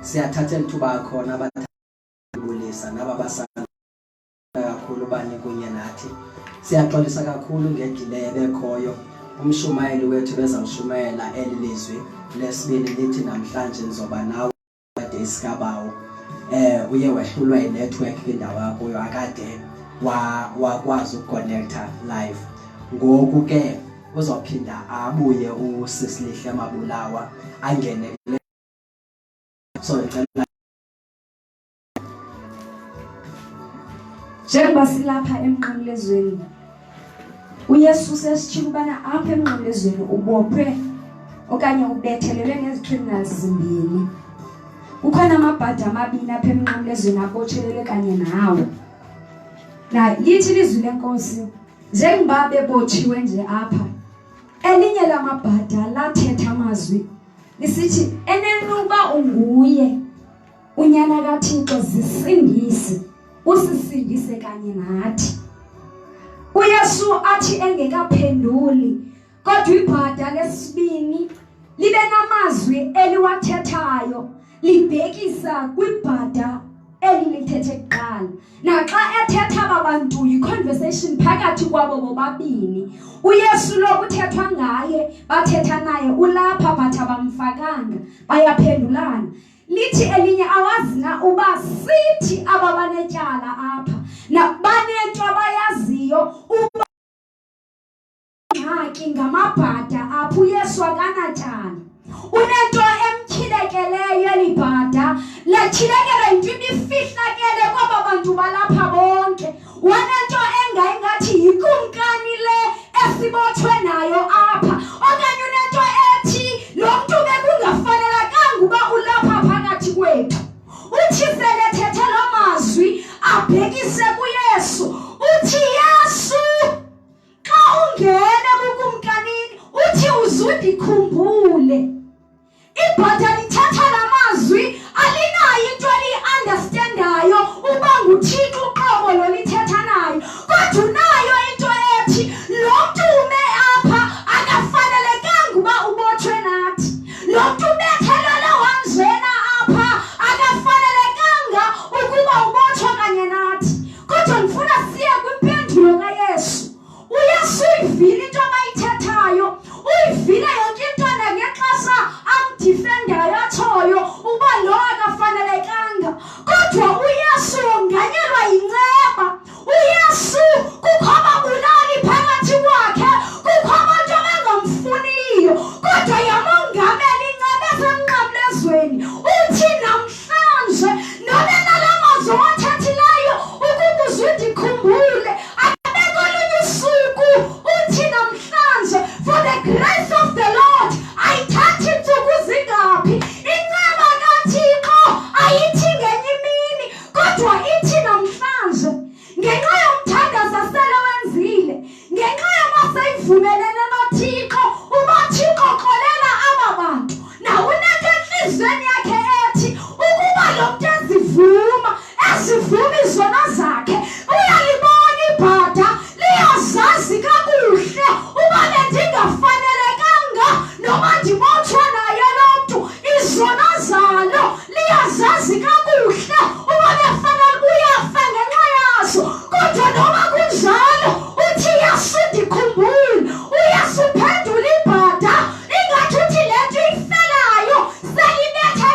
Siyathatha elithuba khona abathulisa naba basana kakhulu bani kunye nathi. Siyaxolisa kakhulu ngedelay ebekhoyo. Umshumayeli wethu bezawushumayela eli lizwi lesibini lithi namhlanje ndizoba nawe kade isikabawo uye wehlulwa inetwork kwindawo akuyo akade wakwazi ukuconnecta live. Ngoku ke uzophinda abuye uSisilihle Mabulawa angene kule. So ndicela Njengoba silapha emnqamlezweni, uYesu sesitshilo ubana apha emnqamlezweni ubophwe okanye ubethelelwe ngezi criminals zimbini. Kukhona amabhadi amabini apha emnqamlezweni abotshelelwe kanye nawo. Na lithi ilizwi lenkosi njengoba bebotshiwe nje apha, elinye lamabhada lathetha amazwi lisithi enenuba unguye unyana kaThixo zisindise usisindise kanye nathi. uYesu athi engekaphenduli kodwa ibhada lesibini libe namazwi eliwathethayo libhekisa kwibhada eli lithethe kuqala. Naxa ethetha aba bantu yi-conversation phakathi kwabo bobabini. uYesu lo kuthethwa ngaye bathetha naye ulapha but abamfakanga bayaphendulana. Lithi elinye awazi na uba sithi aba banetyala apha na banento abayaziyo uba ngxaki ngamabhada apha uYesu akanatyala. Unento emtyhilekeleyo eli bhada latyhilekelwa yinto ibifihlakele kwaba bantu balapha bonke. Wanento engayingathi yikumkani le esibotshwe nayo apha okanye unento ethi lo mntu bekungafanelekanga uba ulapha phakathi kwethu. Uthi sele thethe loo mazwi abhekise kuYesu uthi Yesu xa ungena ebukumkanini uthi uzundikhumbule. Ibhada lithetha la mazwi alinayo into eliyi-understandayo uba nguThixo uqobo lo lithetha nayo kodwa unayo into ethi lo mntu ume apha akafanelekanga uba ubotshwe nathi lo mntu ubethelele wanjena apha akafanelekanga ukuba ubotshwe kanye nathi kodwa ndifuna siye kwimpendulo kaYesu. UYesu uyivile into abayithethayo, uyivile yonke into nangexesha amdifendayo atshoyo uba lo akafanelekanga. Kodwa uYesu wonganyelwa yinceba. UYesu kukho ababulali phakathi kwakhe, kukho abantu abangamfuniyo, kodwa yamongamela inceba esemnqamlezweni. Uthi namhlanje nobe nala mazwi owathethileyo ukuba uzundikhumbule Abekolunye usuku uthi namhlanje for the grace of the Lord ayithathi ntsuku zingaphi inceba kaThixo ayithi ngenye imini kodwa ithi namhlanje ngenxa yomthandazo asele wenzile ngenxa yoba seyivumelene noThixo uba Thixo xolela aba bantu nawunento entliziyweni yakhe ethi ukuba lo mntu ezivuma ezivuma izono zakhe uyalibona ibhada liyazazi kakuhle uba bendingafanelekanga noba ndibotshwa naye lo mntu izono zalo liyazazi kakuhle uba befanele uyafa ngenxa yazo kodwa noba kunjalo uthi Yesu ndikhumbule uYesu uphendula ibhada ingathi uthi le nto ifelayo selibethe.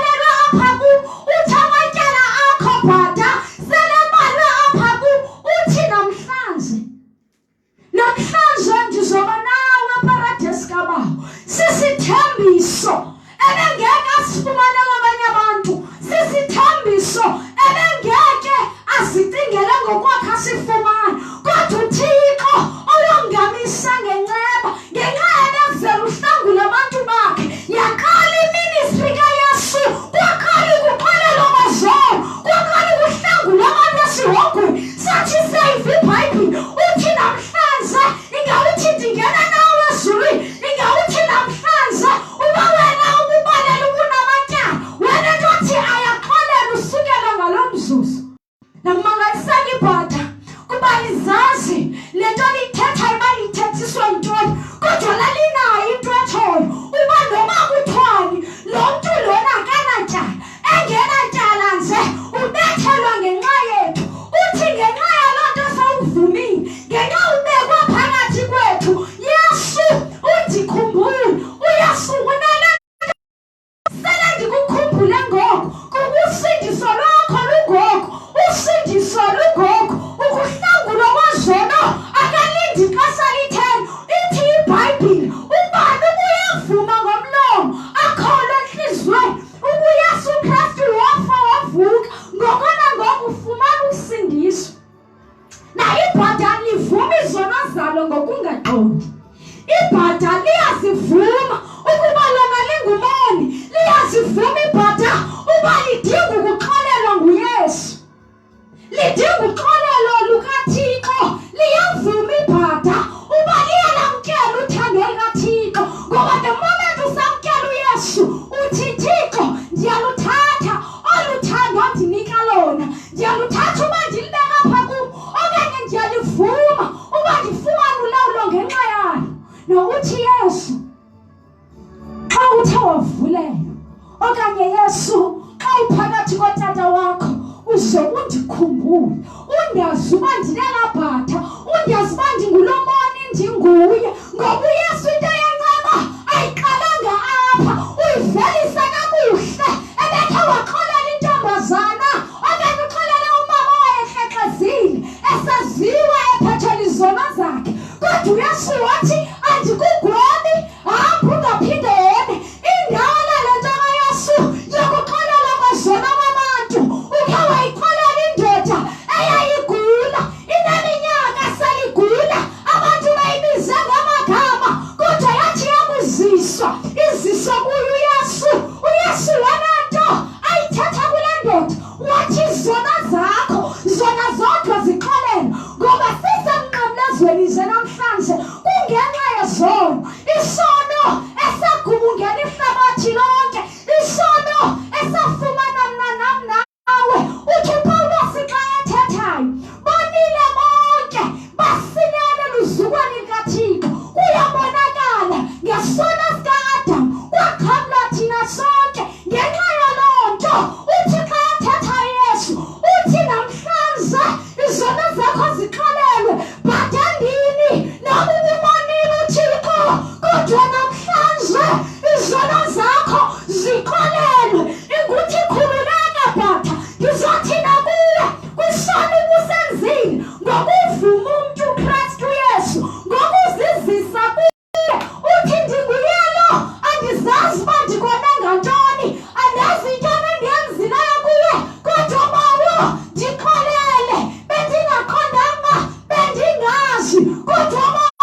Okanye Yesu, xa uphakathi kotata wakho uze undikhumbule, undazi uba ndinelabhatha, undazi uba ndingulomoni ndinguye. Ngoba uYesu into yenceba ayiqalanga apha, uyivelisa kakuhle. Ebekhe waxolela intombazana okanye uxolele umama owayekrexezile esaziwa ephethwe lizono zakhe, kodwa uYesu wathi andikugwebi, hamba ungaphinde wone. Indala le nto kaYesu yokuxolela kwezona kwabantu. Ukhe wayixolela indoda eyayigula, ineminyaka seligula, abantu bayibize ngamagama, kodwa yathi yakuziswa iziswa kuyo uYesu, uYesu wanento ayithetha kule ndoda, wathi zona zakho zona zodwa zixolelwe, ngoba sisemnqamlezweni nje namhlanje kungenxa yezono. Isono esagubungela ihlabathi lonke, isono esafumana mna nam nawe. Uthi uPawulos xa ethethayo, bonile bonke, basilele luzukweni likaThixo. Kuyabonakala ngesono sika-Adam kwaxhamla thina sonke. Ngenxa yaloo nto uthi xa ethetha Yesu, uthi namhlanje izono zakho zixolelwe, bhadandini noba ubumonile uThixo, kodwa namhlanje izono zakho zixolelwe. Inguthi khululeka bhatha, ndizothi nakuwe kwisono ubusenzile ngokuvuma umntu uKristu Yesu, ngokuzizisa kuye. Uthi ndinguyelo, andizazi uba ndikone ngantoni, andazi intoni endiyenzileyo kuwe, kodwa bawo ndixolele, bendingaqondanga, bendingazi, kodwa bawo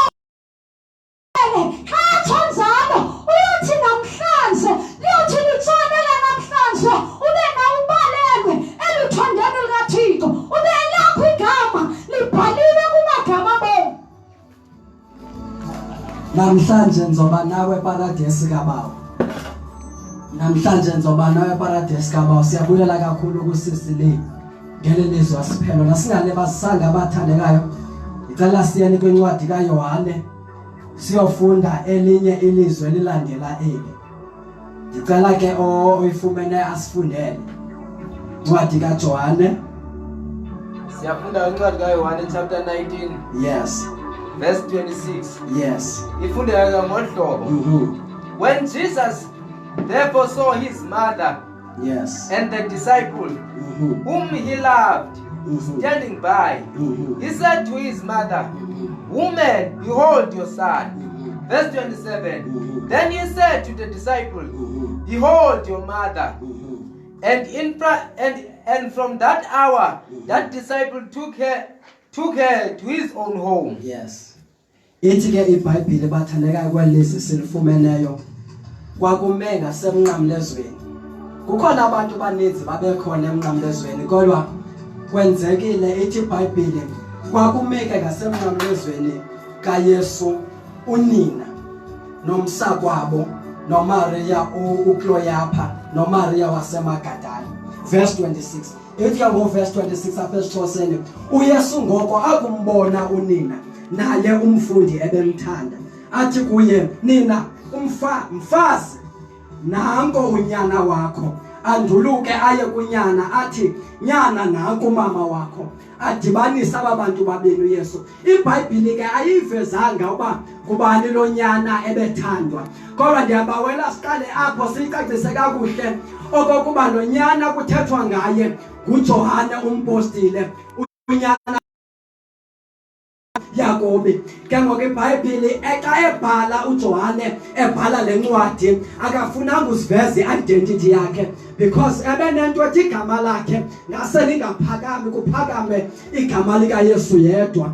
xa atsho njalo uyothi namhlanje, liyothi litshonela namhlanje, ube nawo ubalelwe eluthandweni lukaThixo, ube elakho igama libhaliwe kumagama abomi. Namhlanje ngizoba nawe eparadesi kabawo. Namhlanje ngizoba nawe eparadesi kabawo. Siyabulela kakhulu kusisi le ngeli lizwi asiphelo. Nasingalibazisanga abathandekayo, ngicela siyeni kwincwadi kaYohane siyofunda elinye ilizwi elilandela eli. Ndicela ke oyifumene asifundele. Incwadi kaJohane. Siyafunda incwadi kaYohane chapter 19. Yes. Verse 26. Yes. Ifundeka ngolu hlobo. When Jesus therefore saw his mother, Yes. and the disciple whom he loved standing by, he said to his mother, Woman, behold your son. Verse 27. Then he said to the disciple, Behold your mother. And in and from that hour, that disciple took her to his own home. Yes. Ithi ke iBhayibhile bathandeka kwelizwi silifumeneyo, kwakume ngasemnqamlezweni. Kukhona abantu baninzi babekhona emnqamlezweni, kodwa kwenzekile ithi iBhayibhile kwakumeke ngasemnqamlezweni kaYesu unina nomsakwabo noMaria uKloyapha noMaria waseMagadala. Verse 26. Ithi ke ngoverse 26 apha esiXhoseni, uYesu ngoko akumbona unina naye umfundi ebemthanda, athi kuye, nina mfazi, nanko unyana wakho. Anduluke aye kunyana athi, nyana, nanko umama wakho. Adibanise aba bantu babini uYesu. IBhayibhile ke ayivezanga uba ngubani lo nyana ebethandwa, kodwa ndiyabawela siqale apho siyicacise kakuhle okokuba lo nyana kuthethwa ngaye nguJohane umpostile, unyana Yakobi. Ke ngoku iBhayibhile xa ebhala uJohane ebhala le ncwadi akafunanga usiveza i-identity yakhe, because ebenento ethi igama lakhe ngase lingaphakami, kuphakame igama likaYesu yedwa.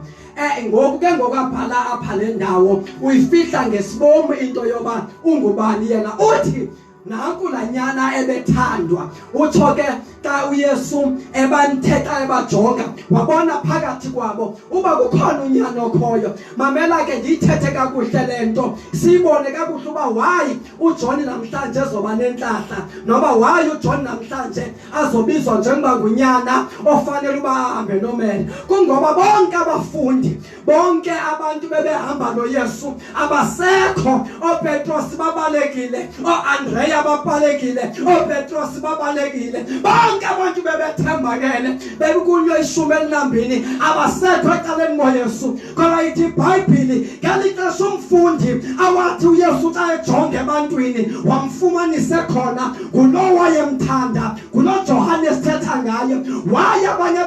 Ngoku ke ngoku abhala apha le ndawo uyifihla ngesibomu into yoba ungubani yena. Uthi nanku laa nyana ebethandwa. Utsho ke Xa uYesu ebanthetha ebajonga, wabona phakathi kwabo uba kukhona unyana okhoyo. Mamela ke, ndiyithethe kakuhle le nto, siyibone kakuhle uba why uJohn namhlanje ezoba nentlahla, noba why uJohn namhlanje azobizwa njengoba ngunyana ofanele uba ahambe nomele. Kungoba bonke abafundi, bonke abantu bebehamba noYesu abasekho. OoPetros babalekile, ooAndreya babalekile, ooPetros babalekile, bonke abantu bebethembakele bekukunyo 12 abasekho ecaleni koYesu. Kodwa ithi iBhayibhili ngeli xesha umfundi awathi uYesu xa ejonge ebantwini wamfumanise khona ngulo wayemthanda, ngulo Johane esithetha ngaye. Waye abanye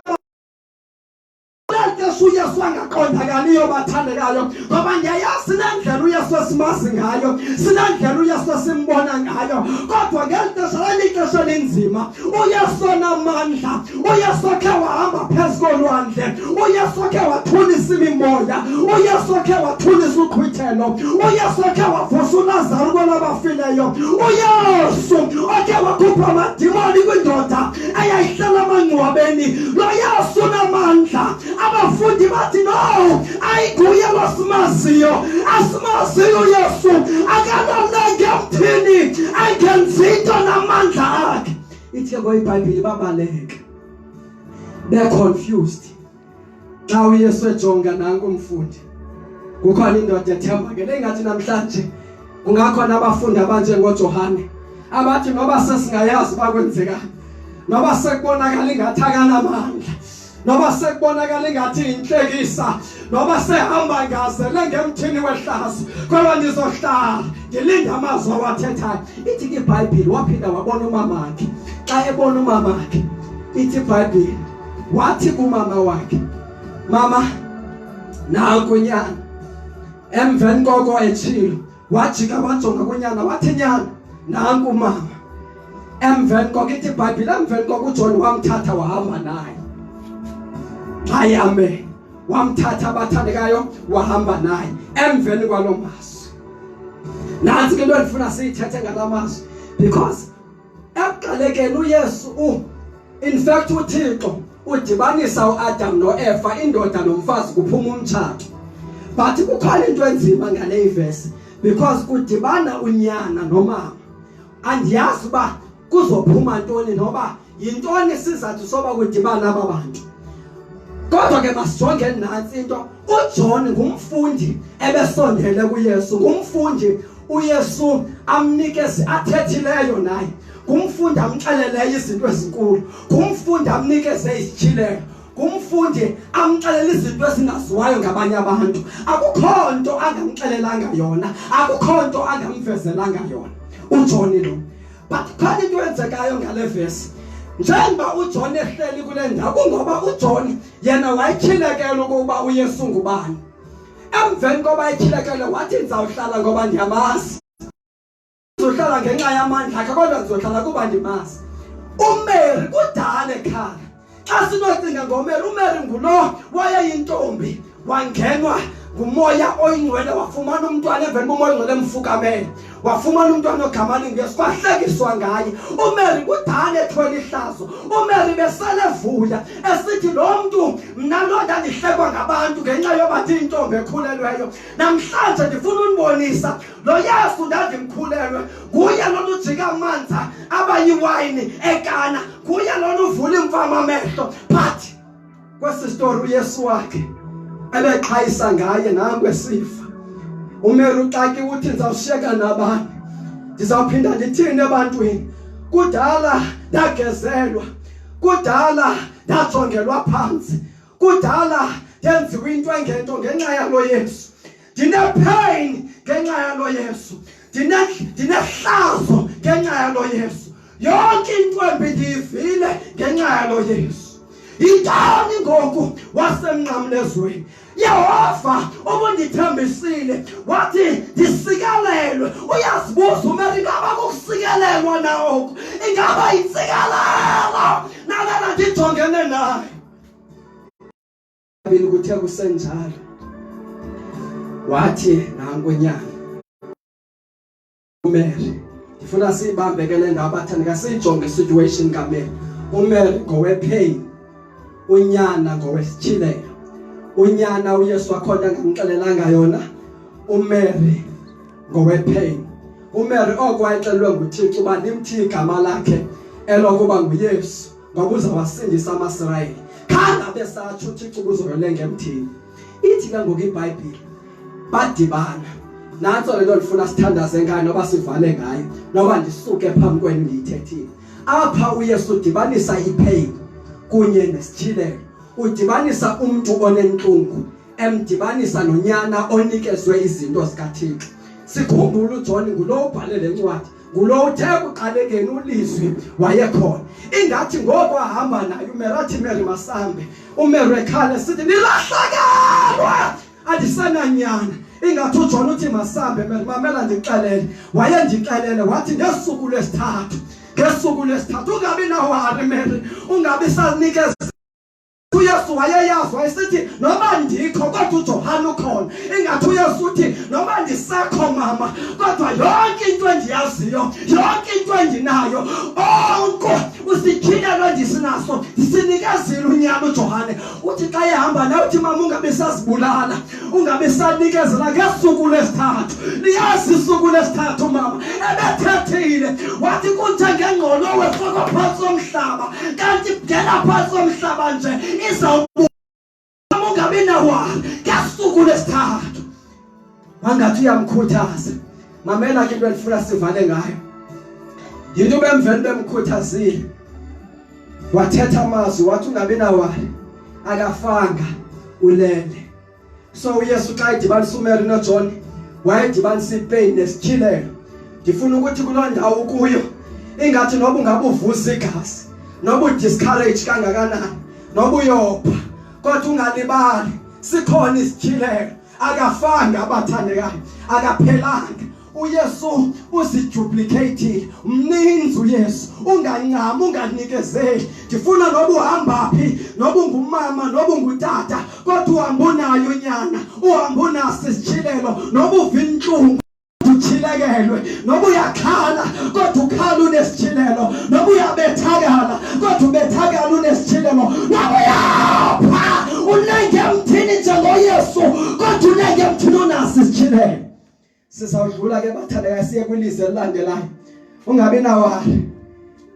xesha uYesu angaqondakaliyo, bathandekayo, ngoba ndiyayazi sinendlela uYesu esimazi ngayo, sinendlela uYesu esimbona ngayo, kodwa ngeli xesha lalixesha elinzima. uYesu onamandla, uYesu okhe wahamba phezu kolwandle, uYesu okhe wathulisa imimoya, uYesu okhe wathulisa uqhwithelo, uYesu okhe wavusa uLazaru kwelabafileyo, uYesu okhe wakhupha amadimoni kwindoda eyayihlala emangcwabeni, lo Yesu unamandla. Abafundi bathi no, ayiguye lo simaziyo, asimaziyo uYesu, akalolenge emthini engenzi into namandla akhe. Ithi ke iBhayibhile babaleka be-confused. Xa uYesu ejonga nanku umfundi, kukhona indoda ethembakele. Ingathi namhlanje kungakhona abafundi abanjengoJohane abathi noba sesingayazi bakwenzekani, noba sekubonakala ingathi akanamandla, noba sekubonakala ingathi intlekisa, noba sehamba ngazele ngemthini wehlazo, kodwa ndizohlala ndilinde amazwi awathethayo. Ithi ke iBhayibhile waphinda wabona umamakhe. Xa ebona umamakhe, ithi iBhayibhile wathi kumama wakhe, mama, nanku unyana. Emveni koko etshilo, wajika wajonga kunyana wathi, nyana, nanku umama. Emveni koko ithi iBhayibhile, emveni koko uJohn wamthatha wahamba naye. Hayi, amen. Wamthatha, abathandekayo, wahamba naye emveni kwalo mazwi. Nantsi ke into endifuna siyithethe ngala mazwi, because ekuqalekeni uYesu in fact uThixo udibanisa uAdam noEva, indoda nomfazi, kuphuma umtshato. But kukhona into enzima ngale verse, because kudibana unyana nomama. Andiyazi uba kuzophuma ntoni, noba yintoni isizathu soba kudibana aba bantu. Kodwa ke masijonge nantsi into. uJohn ngumfundi ebesondele kuYesu, ngumfundi uYesu amnikeze athethileyo naye, ngumfundi amxeleleyo izinto ezinkulu, ngumfundi amnikeze izityhilelo, ngumfundi amxelela izinto ezingaziwayo ngabanye abantu. Akukho nto angamxelelanga yona, akukho nto angamvezelanga yona uJohn lo. But khona into eyenzekayo ngale verse. Njengoba uJohn ehleli kule ndawo, kungoba uJohn yena wayetyhilekela ukuba uYesu ngubani. Emveni koba etyhilekele wathi, ndizawuhlala ngoba ndiyamazi, ndizohlala ngenxa yamandla akhe, kodwa ndizohlala kuba ndimazi. uMary kudala ekhala. Xa sinocinga ngoMary, uMary ngulo wayeyintombi, wangenwa ngumoya oyingcwele, wafumana umntwana emveni komoya oyingcwele emfukamele, wafumana umntwana ogama linguYesu, kwahlekiswa ngaye. uMary kudala ethwele ihlazo. uMary besele evuya esithi, lo mntu mna lo ndandihlekwa ngabantu ngenxa yoba ndiyintombi ekhulelweyo, namhlanje ndifuna unibonisa lo Yesu ndandimkhulelwe nguye lona ujika amanzi abayiwayini eKana, nguye lona uvula imfama amehlo. But kwesi story uYesu wakhe ebeqhayisa ngaye nanku esifa. uMary uxaki uthi, ndizawushiyeka nabani, ndizawuphinda ndithini ebantwini? Kudala ndagezelwa, kudala ndajongelwa phantsi, kudala ndenziwa into engento ngenxa yalo Yesu. Ndine-pain ngenxa yalo Yesu, ndinehlazo ngenxa yalo Yesu, yonke into embi ndiyivile ngenxa yalo Yesu. Yintoni ngoku wasemnqamlezweni? Yehova, ubundithembisile wathi ndisikelelwe. Uyazibuza uMary, ingaba kukusikelelwa na oku? Ingaba yintsikelelo nalena ndijongene nayo? Kuthe kusenjalo wathi, nanku nyana. uMary, ndifuna siyibambe ke le ndawo, bathandeka, siyijonge situation kaMary. uMary ngowepain, unyana ngowesityhilelo. Unyana uYesu wakhona angamxelelanga yona, uMary ngowepain. UMary oko wayexelelwe nguThixo uba nimthi igama lakhe elokuba nguYesu, ngoba uzawasindisa amaSirayeli. Khange abe satsho uThixo ubuzoyolenga emthini. Ithi ke ngoku iBhayibhile badibana. Nantso le nto ndifuna sithandaze ngayo, noba sivale ngayo, noba ndisuke phambi kwenu ndiyithethile. Apha uYesu udibanisa ipain kunye nesityhilelo. Udibanisa umntu onentlungu, emdibanisa nonyana onikezwe izinto zikaThixo. Sikhumbule uJohn ngulo ubhale le ncwadi, ngulo uthe ekuqalekeni ulizwi wayekhona. Ingathi ngoku ahamba naye uMary, athi Mary masambe. UMary ekhala esithi nilahlekelwe, andisenanyana. Ingathi uJohn uthi masambe Mary, mamela ndixelele. Wayendixelele wathi ngesuku lwesithathu, ngesuku lwesithathu ungabi nawari Mary, ungabi sanikeza. uYesu wayeyazi, wayesithi noba ndikho kodwa uJohane ukhona. Ingathi uYesu uthi noba ndisekho mama, kodwa yonke into endiyaziyo, yonke into endinayo, onke usityhilelo endisinaso ndisinikezile unyana uJohane. Uthi xa ehamba nawe uthi mama ungabi sazibulala, ungabi sanikezela ngesuku lesithathu. Liyazi isuku lesithathu mama, ebethethile wathi kunjengengqolowe efakwa phantsi komhlaba, kanti ngena phantsi komhlaba nje izawubuya, ungabi nawari ngesuku lesithathu. Wangathi uyamkhuthaza. Mamela ke into endifuna sivale ngayo. Yinto bemveni bemkhuthazile, wathetha amazwi wathi ungabi nawari, akafanga ulele. So uYesu xa edibanisa uMary noJohn wayedibanisa ipain nesityhilelo. Ndifuna ukuthi kuloo ndawo ukuyo ingathi noba ungabuvuza igazi, noba udiscourage kangakanani, noba uyopha, kodwa ungalibali sikhona isityhilelo. Akafanga abathandekayo, akaphelanga. uYesu uziduplicated, mninzi uYesu. Ungancami, unganikezeli. Ndifuna noba uhamba phi, noba ungumama, noba ungutata, kodwa uhamba unayo unyana, uhamba unaso isityhilelo, noba uva intlungu utyhilekelwe, noba uyakhala kodwa ukhala unesityhilelo, noba uyabethakala kodwa ubethakala unesityhilelo, noba uyapha ulenge emthini njengoYesu kodwa ulenge emthini unaso isityhilelo. Sizawudlula ke bathandekayo siye kwilizwe elilandelayo. Ungabi nawari,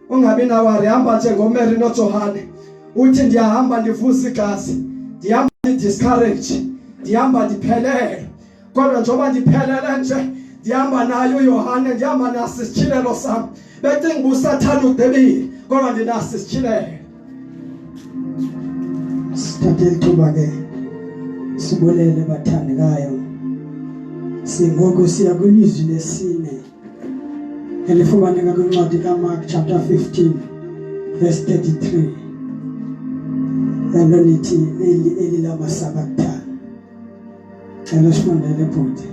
ungabi nawari, hamba njengoMary noJohane. Uthi ndiyahamba ndivuza igazi, ndihamba ndidiscourage, ndihamba ndiphelele, kodwa njengoba ndiphelele nje ndihamba naye uYohane, ndihamba naso isityhilelo sam. Becinga uba uSathane ugqibile, kodwa ndinaso isityhilelo. Sithathe ithuba ke sibulele bathandekayo. Singoku siya kwilizwi lesine elifumaneka kwincwadi kaMark chapter 15 verse 33. Elo lithi eli eli lamasabathana. Cela sifundele bhuti.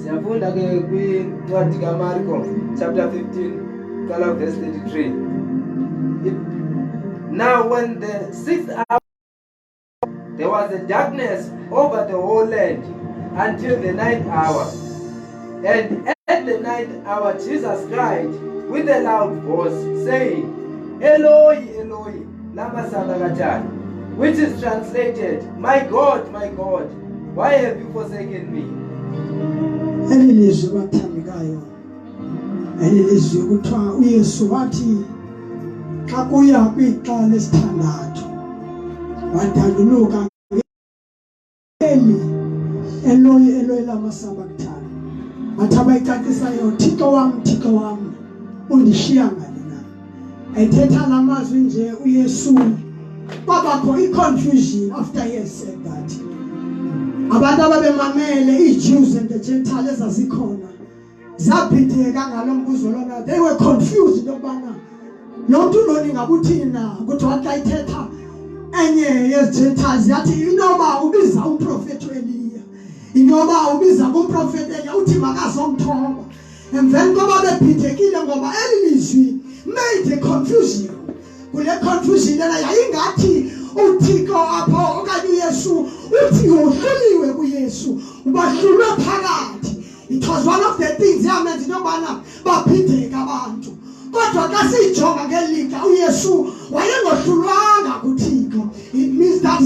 Siyafunda ke kwincwadi kaMarko chapter 15 qala verse 33. Now when the sixth hour there was a darkness over the whole land until the ninth hour. And at the ninth hour Jesus cried with a loud voice, saying, Eloi, Eloi, lama sabachthani, which is translated, My God, my God, why have you forsaken me? Eli lizwi bathandekayo, eli lizwi kuthiwa uYesu wathi xa kuya kwixa lesithandathu wadanduluka eli Eloi, Eloi lama sabachthani. Athi abayicacisayo, Thixo wam, Thixo wam, undishiya ngani na? Ethetha la mazwi nje uYesu, kwabakho i-confusion after he has said that. Abantu ababemamele, ii-Jews and the Gentiles ezazikhona, zabhideka ngalo mbuzo lona. They were confused into yokubana lo mntu lona ingabuthini na. Kuthiwa xa ithetha enye yezi-Gentiles yathi inoba ubiza umprofethi uEliya, inoba ubiza kumprofethi Eliya uthi makazomthoba. Emveni koba bebhidekile ngoba eli lizwi made a confusion. Kule confusion lena yayingathi uThixo apho okanye uYesu uthi wohluliwe kuYesu, ubahlulwe phakathi. It was one of the things yamenza into yokubana baphindeke abantu. Kodwa xa siyijonga ngeli lixa, uYesu wayengohlulwanga kuThixo. It means that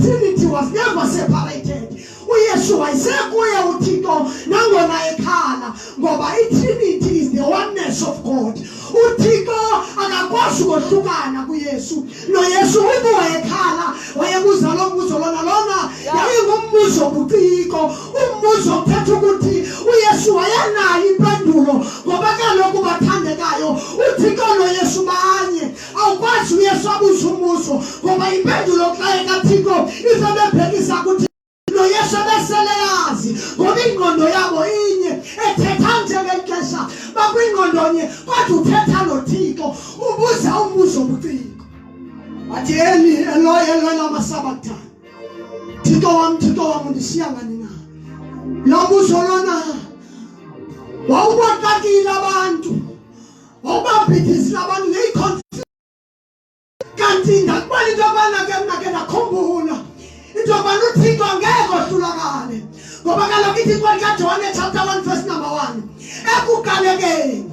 Trinity was never separated. UYesu wayesekuye uThixo nangona ekhala, ngoba iTrinity is the oneness of God. UThixo akakwazi ukohlukana kuYesu. NoYesu uba wayekhala, wayebuza lo mbuzo lona lona yayingumbuzo buciko, umbuzo othetha ukuthi uYesu wayenayo impendulo, ngoba kaloku bathandekayo uThixo noYesu banye. Awukwazi uYesu abuze umbuzo, ngoba impendulo xa ekaThixo izobebhekisa kuthi noYesu ebeseleyazi, ngoba ingqondo yabo inye. Ethetha nje ngeli xesha bakwingqondo nye, kodwa uthetha noThixo, ubuza umbuzo buciko. Wathi, Eli Eloi Eloi lama sabachthani, Thixo wam, Thixo wam, undishiya ngani na? Lo mbuzo lona wawubaxakile abantu, wawubabhidisile abantu ngeyiconfuse. Kanti ndakubona into yobana ke mna ke ndakhumbula into yobana uThixo angeke ohlulakale, ngoba kaloku ithi incwadi kaJohane chapter 1 verse number 1, ekuqalekeni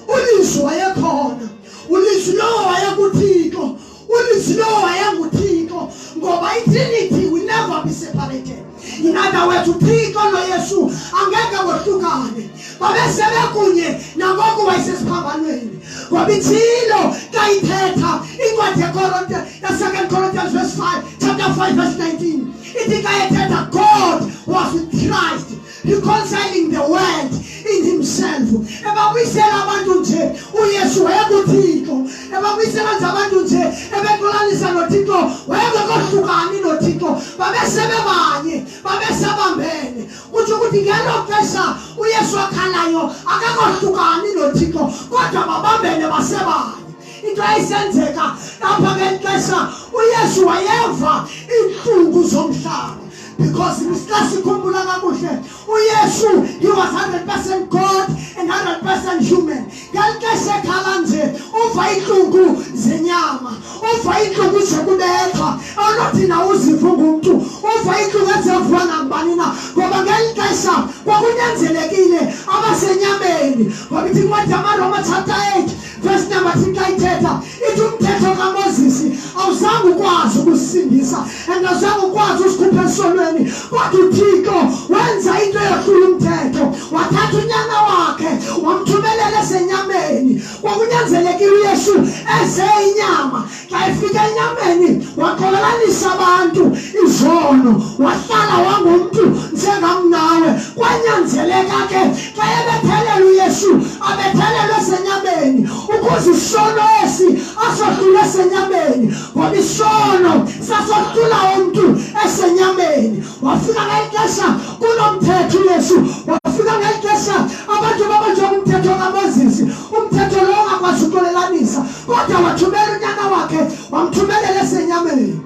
uLizwi wayekhona, uLizwi lowo wayekuThixo, uLizwi lowo wayenguThixo, ngoba iTrinity will never be separated. In other words, uThixo noYesu angeke bohlukane, babesebe kunye nangoku wayesesiphambanweni, ngoba ithilo xa ithetha incwadi yeKorinto, ya-Second Corinthians verse 5, chapter 5 verse 19, ithi xa ethetha, God was with Christ reconciling the world in himself. Ebabuyisela abantu nje uYesu wayekuThixo, ebabuyisela nje abantu nje, ebexolanisa noThixo, wayengekohlukani noThixo, babesebebanye, babesabambene. Kutsho ukuthi ngelo xesha uYesu akhalayo akakohlukani noThixo, kodwa babambene, basebanye. Into ayisenzeka apha ngeli xesha, uYesu wayeva iintlungu zomhlaba, because xa sikhumbula kakuhle, uYesu, he was 100% God and 100% human. Ngeli xesha ekhala nje, uva iintlungu zenyama, uva iintlungu zokubethwa onothi na uziva ungumntu, uva iintlungu ezeviwa nangubani na, ngoba ngeli xesha kwakunyanzelekile abasenyameni, ngoba ithi incwadi yamaRoma chapter 8 verse number 3, xa ithetha ithi umthetho kaMoses awuzange ukwazi ukusindisa and awuzange ukwazi usikhupha esonweni, kodwa uThixo wenza into eyohlula umthetho, wathatha unyana wakhe wamthumelela esenyameni. Kwakunyanzelekile uYesu eze inyama. Xa efika enyameni waxolelanisa abantu izono, wahlala wangumntu njengamnawe. Kwanyanzeleka ke xa ebethelela uYesu abethelelwe esenyameni, ukuze isono esi asohlule esenyameni, ngoba isono sasohlula umntu esenyameni. Wafika ngeli xesha kunomthetho uYesu, wafika ngeli xesha abantu babanjwe ngumthetho kaMoses, umthetho lowo ongakwazi uxolelanisa, kodwa wathumela unyana wakhe, wamthumelela esenyameni.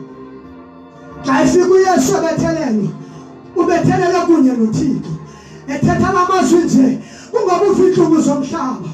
Xa efika uYesu ebethelelwa, ubethelelwe kunye noThixo. Ethetha la mazwi nje kungoba uva iintlungu zomhlaba,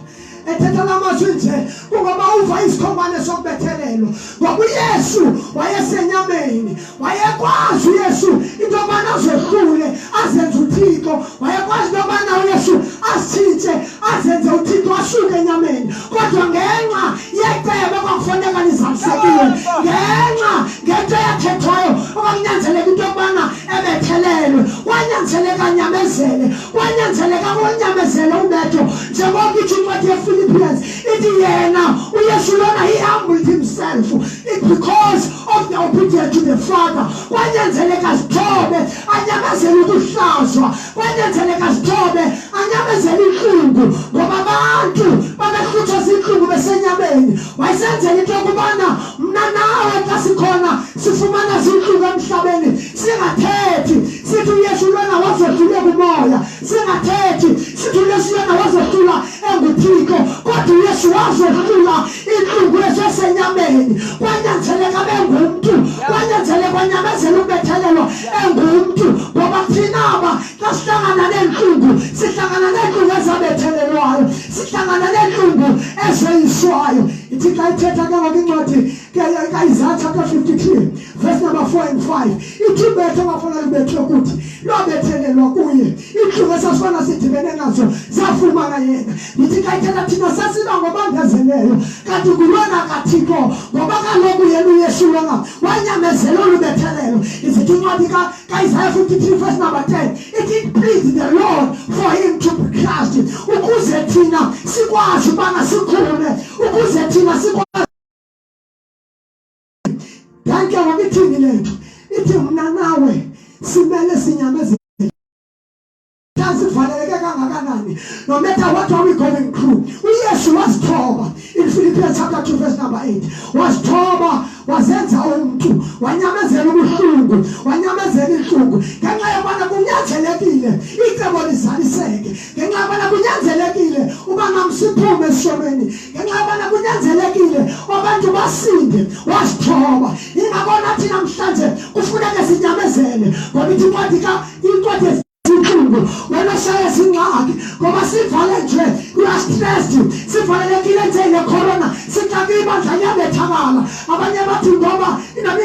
ethetha la mazwi nje kungoba uva isikhonkwane sokubethelelwa, ngoba uYesu wayesenyameni. Wayekwazi uYesu into yobana azohlule azenze uThixo, wayekwazi into yobana uYesu azitshintshe azenze uThixo asuke enyameni, kodwa ngenxa yecebo kwakufuneka lizalisekile, ngenxa ngento eyathethwayo okwakunyanzeleka into yokubana ebethelelwe, kwanyanzeleka anyamezele, kwanyanzeleka konyamezele ubetho, njengoko itsho incwadi yePhilippians, ithi yena uYesu lona, he humbled himself it because of the obedience to the Father. Kwanyanzeleka zithobe anyamezele ukuhlazwa, kwanyanzeleka zithobe anyamezele intlungu, ngoba abantu babehlutshwa ziintlungu besenyameni. Wayesenzela into yokubana mna nawe xa sikhona sifumana ziintlungu emhlabeni, singathethi sithi uYesu lona wazohlule kumoya, singathethi sithi uYesu lona wazohlula enguThixo, kodwa uYesu wazohlula iintlungu esesenyameni. Kwanyanzeleka bengumntu, kwanyanzeleka anyamezele ukubethelelwa engumntu, ngoba thina aba xa sihlangana neentlungu, sihlangana neentlungu ezabethelelwayo, sihlangana neentlungu ezoyiswayo. Ithi xa ithetha ke ngoku incwadi kaIsaiah chapter 53 verse number 4 and 5, ithi ubetho ongafana lubethwe kuthi lwabethelelwa kuye, iintlungu esasifana sidibene nazo zafumana yena. Ithi xa ithetha thina sasiba ngobandezeleyo, kanti ngulona kaThixo, ngoba kaloku yena uYesu lona wanyamezela olu bethelelo. Izithi incwadi kaIsaiah 53 verse number 10, ithi it pleased the Lord for him to be crushed, ukuze thina sikwazi ubana sikhule, ukuze thina sikwazi. Danke. Ngoba ithini le nto? Ithi mna nawe simele sinyamezele, sivaleleke kangakanani, no matter what are we going through. UYesu wazithoba. In Philippians chapter 2 verse number 8, wazithoba, wazenza umntu, wanyamezela ubuhlungu, wanyamezela inhlungu ngenxa yobana kunyanzelekile icebo lizaliseke, ngenxa yobana kunyanzelekile uba namsiphume esonweni, ngenxa yobana kunyanzelekile abantu basinde. Wazithoba. Ingako nathi namhlanje kufuneke sinyamezele, ngoba ithi incwadi ka incwadi intlungu wena shaya singxaki, ngoba sivale nje, we are stressed, sivalelekile nje le corona, sixake ibandla liyabethakala. Abanye bathi ngoba inami